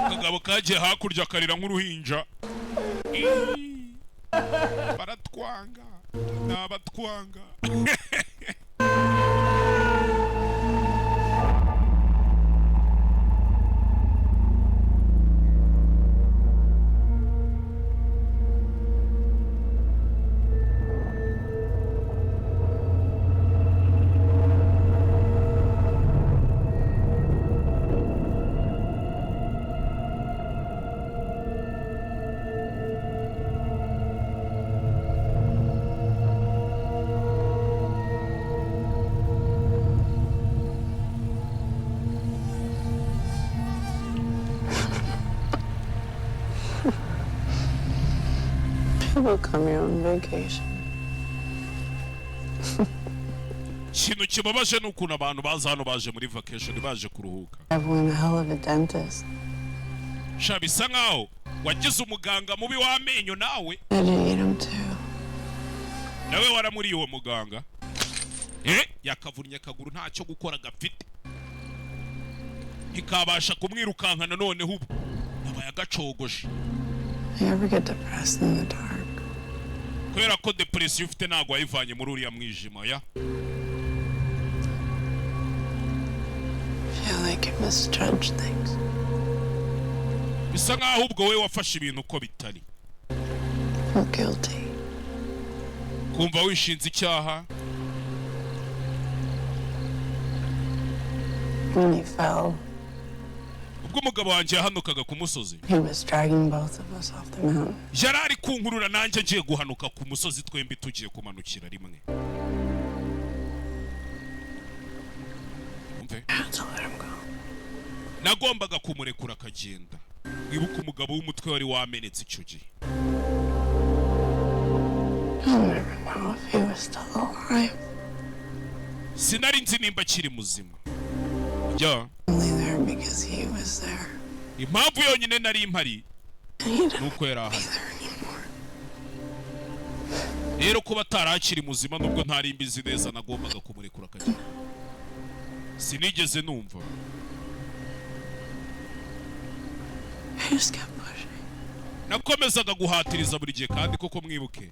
Akagabo kagiye hakurya karira nk'uruhinja. Ii, baratwanga, ni abatwanga. People come here on vacation. Ikintu kibabaje ni ukuntu abantu baza hano baje muri vacation, baje kuruhuka. I've one hell of a dentist. Sha, bisa nkaho wagize umuganga mubi w'amenyo nawe. I didn't eat him too. Nawe waramuriye uwo muganga. Yakavunnye akaguru, ntacyo gukora gafite, ntikabasha kumwirukankana. Noneho ubu yabaye agacogoje. I ever get depressed in the dark? Kubera ko depression ufite ntabwo wayivanye muri uriya mwijima ya. Feel like I misjudge things. Bisa nkaho ubwo we wafashe ibintu uko bitari. Feel guilty. Kumva wishinze icyaha. When he fell, Ubwo umugabo wanjye yahanukaga ku musozi, he was dragging both of us off the mountain. yari ari kunkurura nanjye ngiye guhanuka ku musozi, twembi tugiye kumanukira rimwe. Umve. I had to let him go. Nagombaga kumurekura akagenda. Wibuke umugabo w'umutwe wari wamenetse icyo gihe. I'll never know if he was still alive. Sinari nzi nimba akiri muzima ya. Only there because he was there. Impamvu yonyine nari mpari And he didn't nuko yari be ahari. there anymore. Rero kuba atari akiri muzima, nubwo ntari mbizi neza, nagombaga kumurekura akagenda. Sinigeze numva. I just kept pushing. Nakomezaga guhatiriza buri gihe. Kandi koko mwibuke